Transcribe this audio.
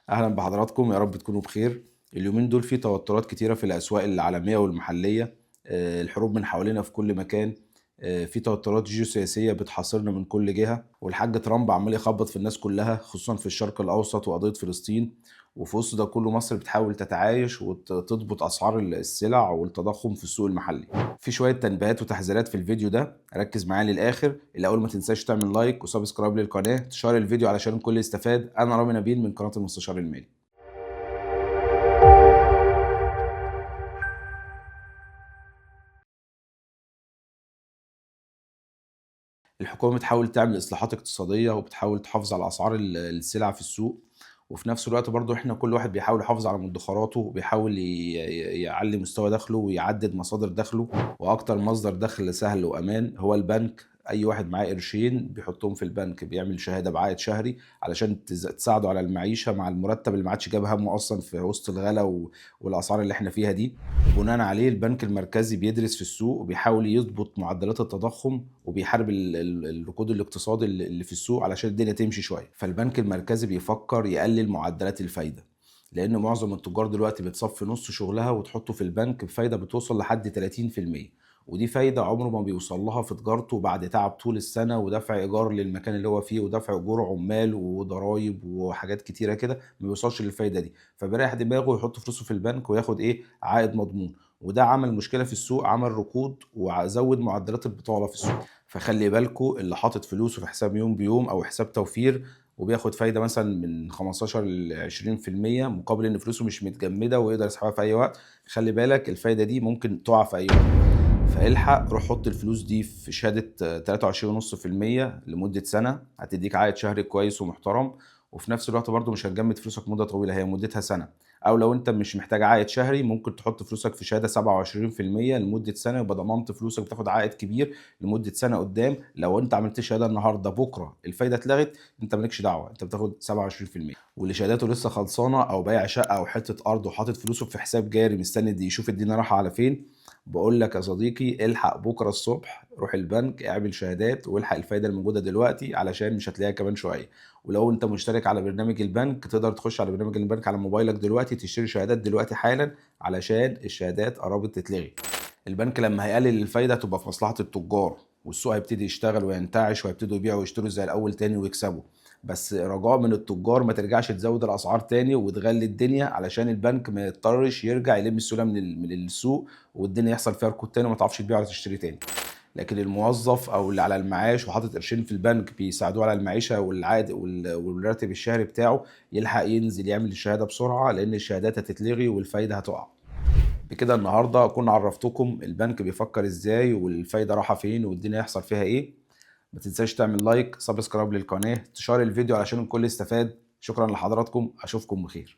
اهلا بحضراتكم، يا رب تكونوا بخير. اليومين دول في توترات كتيرة في الاسواق العالمية والمحليه. الحروب من حوالينا في كل مكان. في توترات جيوسياسيه بتحاصرنا من كل جهة، والحاج ترامب عمال يخبط في الناس كلها، خصوصا في الشرق الاوسط وقضية فلسطين. وفي وسط ده كله مصر بتحاول تتعايش وتضبط اسعار السلع والتضخم في السوق المحلي. في شوية تنبيهات وتحذيرات في الفيديو ده، ركز معايا للاخر. الاول ما تنساش تعمل like و subscribe للقناة، تشير الفيديو علشان الكل يستفاد. انا رامي نبيل من قناة المستشار المالي. الحكومة بتحاول تعمل اصلاحات اقتصادية وبتحاول تحافظ على اسعار السلع في السوق، وفي نفس الوقت برضو احنا كل واحد بيحاول يحافظ على مدخراته وبيحاول يعلي مستوى دخله ويعدد مصادر دخله. واكتر مصدر دخل سهل وامان هو البنك. اي واحد معاه قرشين بيحطهم في البنك، بيعمل شهادة بعائد شهري علشان تساعده على المعيشة مع المرتب اللي ما عادش جاب همه اصلا في وسط الغلا والاسعار اللي احنا فيها دي. وبناء عليه البنك المركزي بيدرس في السوق وبيحاول يضبط معدلات التضخم وبيحارب الركود الاقتصادي اللي في السوق علشان الدنيا تمشي شوية. فالبنك المركزي بيفكر يقلل معدلات الفايدة، لان معظم التجار دلوقتي بتصفي نص شغلها وتحطه في البنك بفايده بتوصل لحد 30%، ودي فايدة عمره ما بيوصل لها في تجارته بعد تعب طول السنة ودفع إيجار للمكان اللي هو فيه ودفع أجور عمال وضرايب وحاجات كتيرة كده، ما بيوصلش للفايدة دي. فبيريح دماغه ويحط فلوسه في البنك وياخد إيه؟ عائد مضمون. وده عمل مشكلة في السوق، عمل ركود وزود معدلات البطالة في السوق. فخلي بالكو اللي حاطط فلوسه في حساب يوم بيوم أو حساب توفير وبياخد فايدة مثلا من 15 ل 20% مقابل إن فلوسه مش متجمدة ويقدر يسحبها في أي وقت، خلي بالك الفايدة دي ممكن تقع في أي وقت. فالحق روح حط الفلوس دي في شهادة تلاتة وعشرين ونص في المية لمدة سنة، هتديك عائد شهري كويس ومحترم، وفي نفس الوقت برضو مش هتجمد فلوسك مدة طويلة، هي مدتها سنة. أو لو أنت مش محتاج عائد شهري ممكن تحط فلوسك في شهادة سبعة وعشرين في المية لمدة سنة، يبقى ضمنت فلوسك بتاخد عائد كبير لمدة سنة قدام. لو أنت عملت شهادة النهاردة بكرة الفايدة اتلغت، أنت مالكش دعوة، أنت بتاخد سبعة وعشرين في المية. واللي شهاداته لسه خلصانة أو بايع شقة أو حتة أرض وحاطط فلوسه في حساب جاري مستني يشوف الدنيا رايحة على فين، بقول لك يا صديقي الحق بكرة الصبح روح البنك اعمل شهادات والحق الفايدة الموجودة دلوقتي علشان مش هتلاقيها كمان شوية. ولو انت مشترك على برنامج البنك تقدر تخش على برنامج البنك على موبايلك دلوقتي تشتري شهادات دلوقتي حالا علشان الشهادات قربت تتلغي. البنك لما هيقلل الفايدة تبقى في مصلحة التجار، والسوق هيبتدي يشتغل وينتعش وهيبتدوا يبيعوا ويشتروا زي الأول تاني ويكسبوا. بس رجاء من التجار ما ترجعش تزود الأسعار تاني وتغلي الدنيا علشان البنك ما يضطرش يرجع يلم السيولة من السوق والدنيا يحصل فيها ركود تاني وما تعرفش تبيع ولا تشتري تاني. لكن الموظف او اللي على المعاش وحاطط قرشين في البنك بيساعدوه على المعيشة والعائد والراتب الشهري بتاعه، يلحق ينزل يعمل الشهادة بسرعة لان الشهادات هتتلغي والفايده هتقع. بكده النهارده كنا عرفتكم البنك بيفكر ازاي والفايده رايحة فين والدنيا يحصل فيها ايه. ما تنساش تعمل like، subscribe للقناة، تشير الفيديو علشان الكل يستفاد. شكرا لحضراتكم، اشوفكم بخير.